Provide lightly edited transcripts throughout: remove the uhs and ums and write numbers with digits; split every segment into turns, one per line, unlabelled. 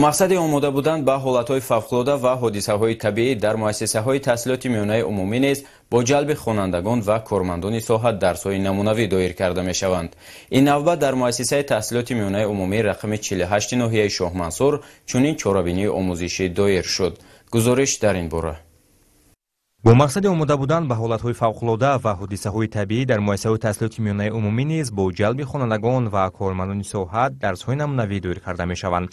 Мақсади омода будан ба ҳолатҳои фавқулода ва ҳодисаҳои табиӣ дар муассисаҳои таҳсилоти миёнаи умумӣ низ бо ҷалби хонандагон ва кормандони соҳа дарсҳои намунавӣ доир карда мешаванд. Ин навбат дар муассисаи таҳсилоти миёнаи умумӣ рақами 48 ноҳияи Шоҳмансур чунин чорабинии омӯзишӣ доир шуд. Гузориш дар ин бора.
Бо мақсади омода будан ба ҳолатҳои фавқулода ва ҳодисаҳои табиӣ дар муассисаҳои таҳсилоти миёнаи умумӣ низ бо ҷалби хонандагон ва кормандони соҳа дарсҳои намунавӣ доир карда мешаванд.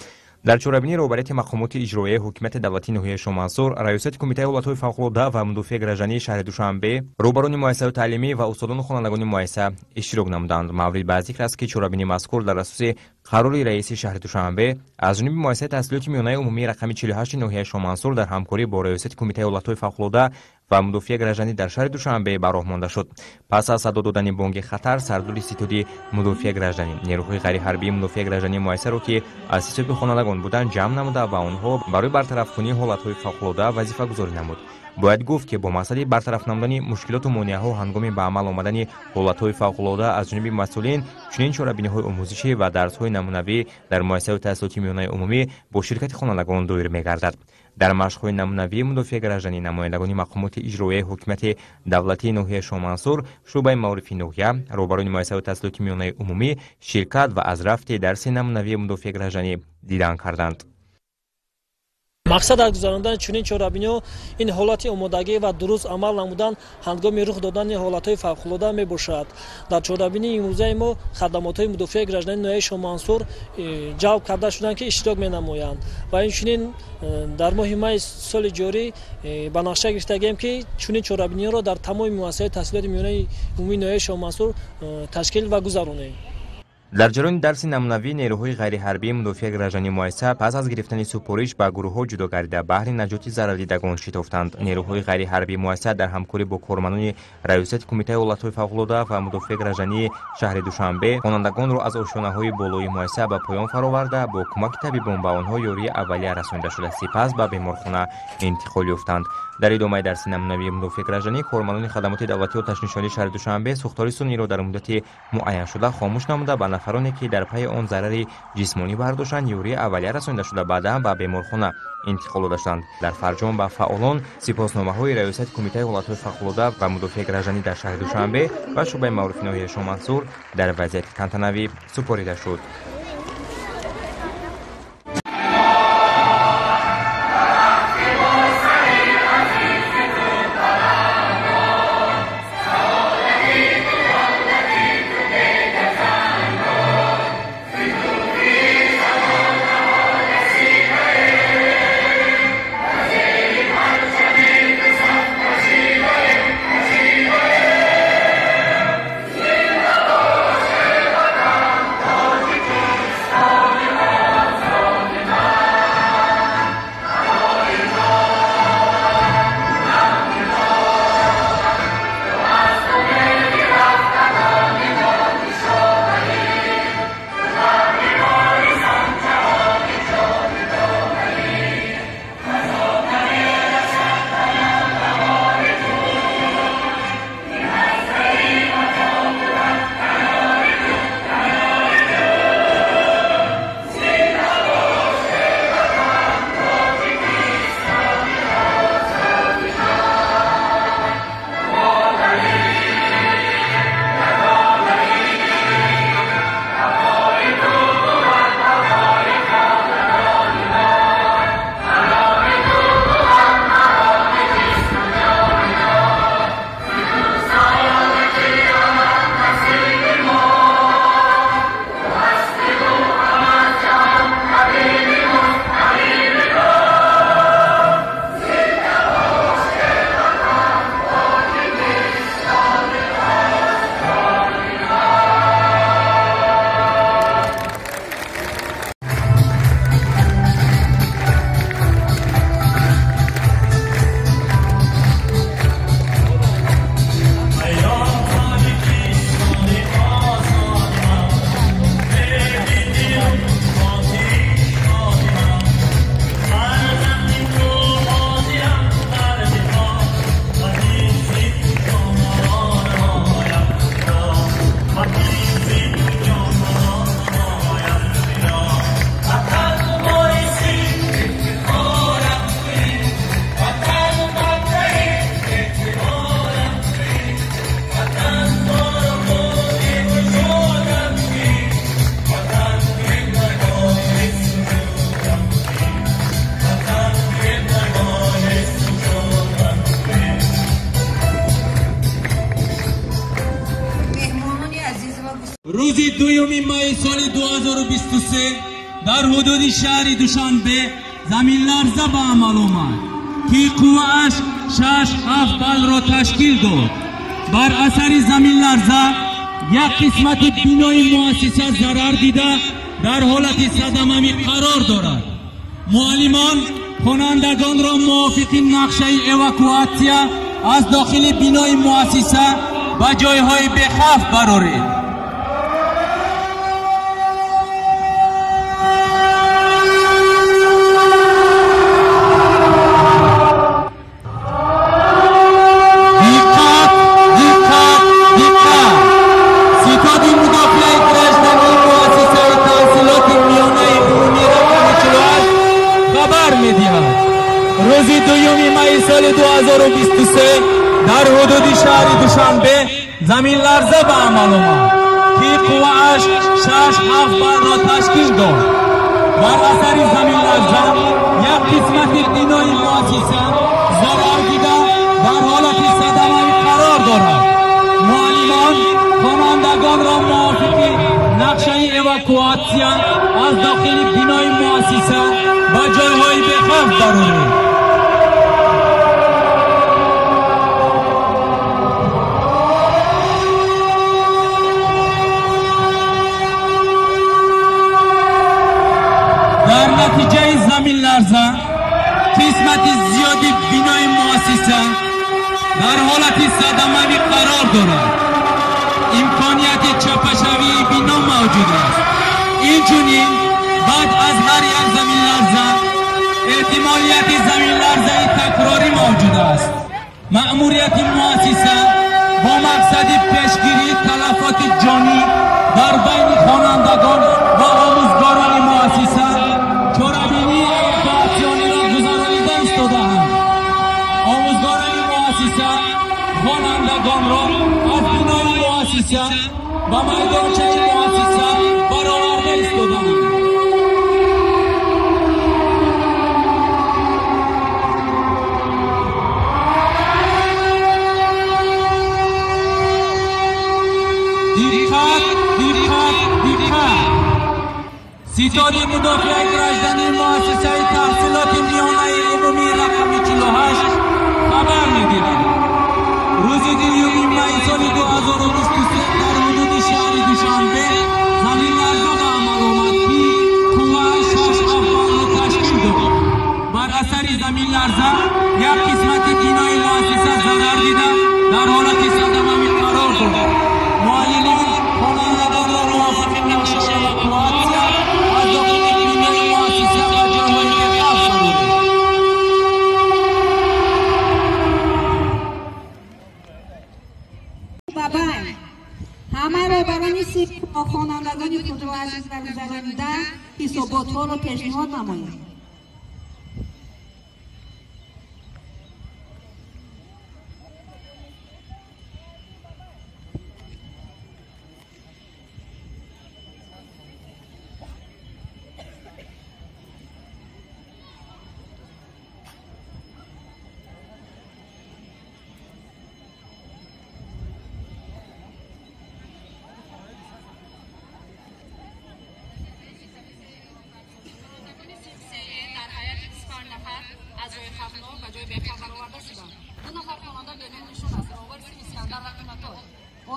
Дар чорабинии роҳбарияти мақомоти иҷроияи ҳукумати давлатии ноҳияи Шоҳмансур, раёсати кумитаи ҳолатҳои фавқулода ва мудофиаи граждании шаҳри Душанбе, роҳбарони муассисаҳои таълимӣ ва устодону хонандагони муассиса иштирок намуданд. Маврид ба зикр аст, ки чорабинии мазкур дар асоси қарори раиси шаҳри Душанбе аз ҷониби муассисаи таҳсилоти миёнаи умумии рақами 48 ноҳияи Шоҳмансур дар ҳамкорӣ бо раёсати кумитаи ҳолатҳои фавқулода ва мудофиаи гражданӣ дар шаҳри Душанбе ба роҳ монда шуд. Пас аз садо додани бонги хатар, сардори ситоди мудофиаи гражданӣ нерӯҳои ғайриҳарбии мудофиаи граждании муассисаро, ки аз ҳисоби хонандагон буданд, ҷамъ намуда ва онҳо барои бартарафкунии ҳолатҳои фавқулода вазифагузорӣ намуд. Бояд гуфт, ки бо мақсади бартараф намудани мушкилоту монеаҳо ҳангоми ба амал омадани ҳолатҳои фавқулода аз ҷониби масъулин чунин чорабиниҳои омӯзишӣ ва дарсҳои намунавӣ дар муассисаҳои таҳсилоти миёнаи умумӣ бо ширкати хонандагон доир мегардад. Дар машқҳои намунавии мудофиаи гражданӣ намояндагони мақомоти иҷроияи ҳукумати давлатии ноҳияи Шоҳмансур, шӯъбаи маорифи ноҳия, роҳбарони муассисаҳои таҳсилоти миёнаи умумӣ ширкат ва аз рафти дарси намунавии мудофиаи гражданӣ дидан карданд.
Мақсад аз гузарондани чунин чорабиниҳо ин ҳолати омодагӣ ва дуруст амал намудан ҳангоми рух додани ҳолатҳои фавқулода мебошад. Дар чорабинии имрӯзаи мо хадамотҳои мудофиаи граждании ноҳияи Шоҳмансур ҷалб карда шуданд, ки иштирок менамоянд ва инчунин дар моҳи майи соли ҷорӣ ба нақша гирифтагием, ки чунин чорабиниҳоро дар тамоми муассисаҳои таҳсилоти миёнаи умумии ноҳияи Шоҳмансур ташкил ва гузаронем.
Дар ҷараёни дарси намунавӣ нерӯҳои ғайриҳарбии мудофиаи граждании муассиса пас аз гирифтани супориш ба гурӯҳҳо ҷудо гардида баҳри наҷоти зарардидагон шитофтанд. Нерӯҳои ғайриҳарбии муассиса дар ҳамкорӣ бо кормандони раёсати кумитаи ҳолатҳои фавқулода ва мудофиаи граждании шаҳри Душанбе хонандагонро аз ошёнаҳои болои муассиса ба поён фароварда бо кӯмаки табибон ба онҳо ёрии аввалия расонида шуда, сипас ба беморхона интиқол ёфтанд. Дар идомаи дарси намунавии мудофиаи гражданӣ кормандони хадамоти давлатии оташнишонии шаҳри Душанбе сӯхтори сунъиро дар муддати муайяншуда хомӯш намуда ба нафароне, ки дар пайи он зарари ҷисмонӣ бардоштанд, ёрии аввалия расонида шуда баъдан ба беморхона интиқол дода шуданд. Дар фарҷом ба фаъолон сипосномаҳои раёсати кумитаи ҳолатҳои фавқулода ва мудофиаи гражданӣ дар шаҳри Душанбе ва шӯъбаи маорифи ноҳияи Шоҳмансур дар вазъияти тантанавӣ супорида шуд.
2 май соли 2023 дар ҳудуди шаҳри Душанбе заминларза ба амал омад, ки қуввааш 6-7 баллро ташкил дод. Бар асари заминларза як қисмати бинои муассиса зарар дида, дар ҳолати садамавӣ қарор дорад. Муаллимон хонандагонро мувофиқи нақшаи эвакуатсия аз дохили бинои муассиса ба ҷойҳои бехавф бароред. Диққат, диққат, диққат! Ситоди мудофиаи граждании муассисаи таҳсилоти миёнаи умумӣ рақами 48 хабар медиҳад. Рӯзи 2 майи соли 2023 дар ҳудуди шаҳри Душанбе заминларза ба амал омад, ки қуввааш 6-7 баллро ташкил дод. Бар асари заминларза як қисмати бинои муассиса зарар дида, дар ҳолати садамавӣ қарор дорад. Муаллимон хонандагонро мувофиқи нақшаи эвакуатсия аз дохили бинои муассиса ба ҷойҳои бехавф бароред. Дар натиҷаи заминларза қисмати зиёди бинои муассиса дар ҳолати садамавӣ қарор дорад. Имконияти чапашавии бино мавҷуд аст. Инчунин баъд аз ҳар як заминларза эҳтимолияти заминларзаи такрорӣ мавҷуд аст. Маъмурияти муассиса бо мақсади пешгирии талафоти ҷонӣ дар байни хонандагон ва омӯзгорони муассиса чорабинии эвакуатсиониро гузаронида истодаанд. Омӯзгорони муассиса хонандагонро аз бинои муассиса ба майдончаи муассиса бароварда истодаанд. Диққат, диққат, диққат! Ситоди мудофиаи граждании муассисаи таҳсилоти миёнаи умумии рақами 48 хабар медиҳад. Рӯзи 2 майи соли 2023 дар ҳудуди шаҳри Душанбе заминларза ба амал омад, ки қуввааш 6-7 баллро ташкил дод. Бар асари заминларза як қисмати бинои муассиса зарар дида, дар ҳолати садамавӣ қарор дорад. Муаллимон хонандагонро мувофиқи нақшаи эвакуатсия аз дохили бинои муассиса ба ҷойҳои бехавф бароред.
Бабай, ҳама роҳбарони синф бо хонандагони худро аз гузаронида ҳисоботҳоро пешниҳод намоянд.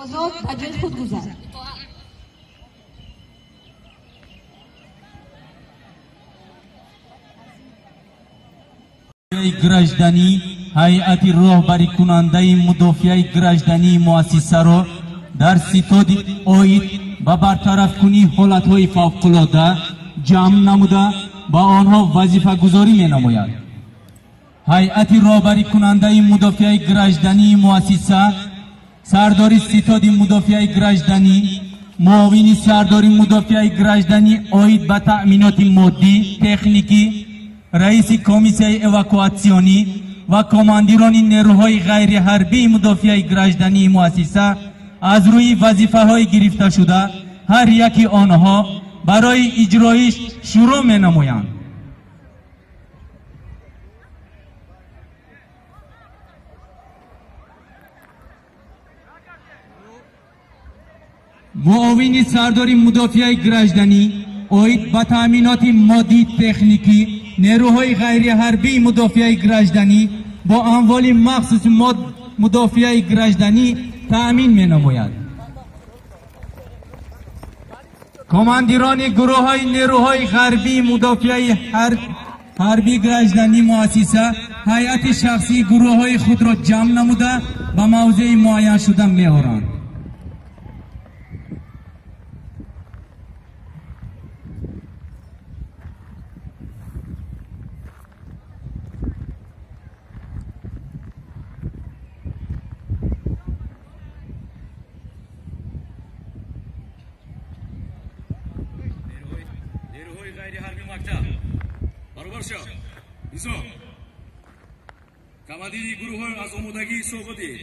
Озод ба ҷои худ гузар.
Гражданӣ ҳайати роҳбарикунандаи мудофиаи граждании муассисаро дар ситоди оид ба бартарафкунии ҳолатҳои фавқулода ҷамъ намуда ба онҳо вазифагузорӣ менамояд. Ҳайати роҳбарикунандаи мудофиаи граждании муассиса сардори ситоди мудофиаи гражданӣ, муовини сардори мудофиаи гражданӣ оид ба таъминоти моддӣ, техникӣ, раиси комиссияи эвакуатсионӣ ва командирони нерӯҳои ғайриҳарбии мудофиаи граждании муассиса аз рӯи вазифаҳои гирифташуда ҳар яки онҳо барои иҷроиш шурӯъ менамоянд. Муовини сардори мудофиаи гражданӣ оид ба таъминоти моддии техникӣ нерӯҳои ғайриҳарбии мудофиаи гражданӣ бо амволи махсуси мудофиаи гражданӣ таъмин менамояд. Командирони гурӯҳҳои нерӯҳои ғарбии мудофиаи ҳарбии гражданӣ муассиса ҳайати шахсии гурӯҳҳои худро ҷамъ намуда ба мавзеи муайяншуда меоранд.
Командири гурӯҳҳо аз омодагӣ ҳисобот диҳед.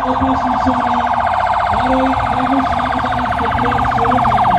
Оташнишонӣ барои хомӯш намудани сӯхтор шурӯъ менамояд.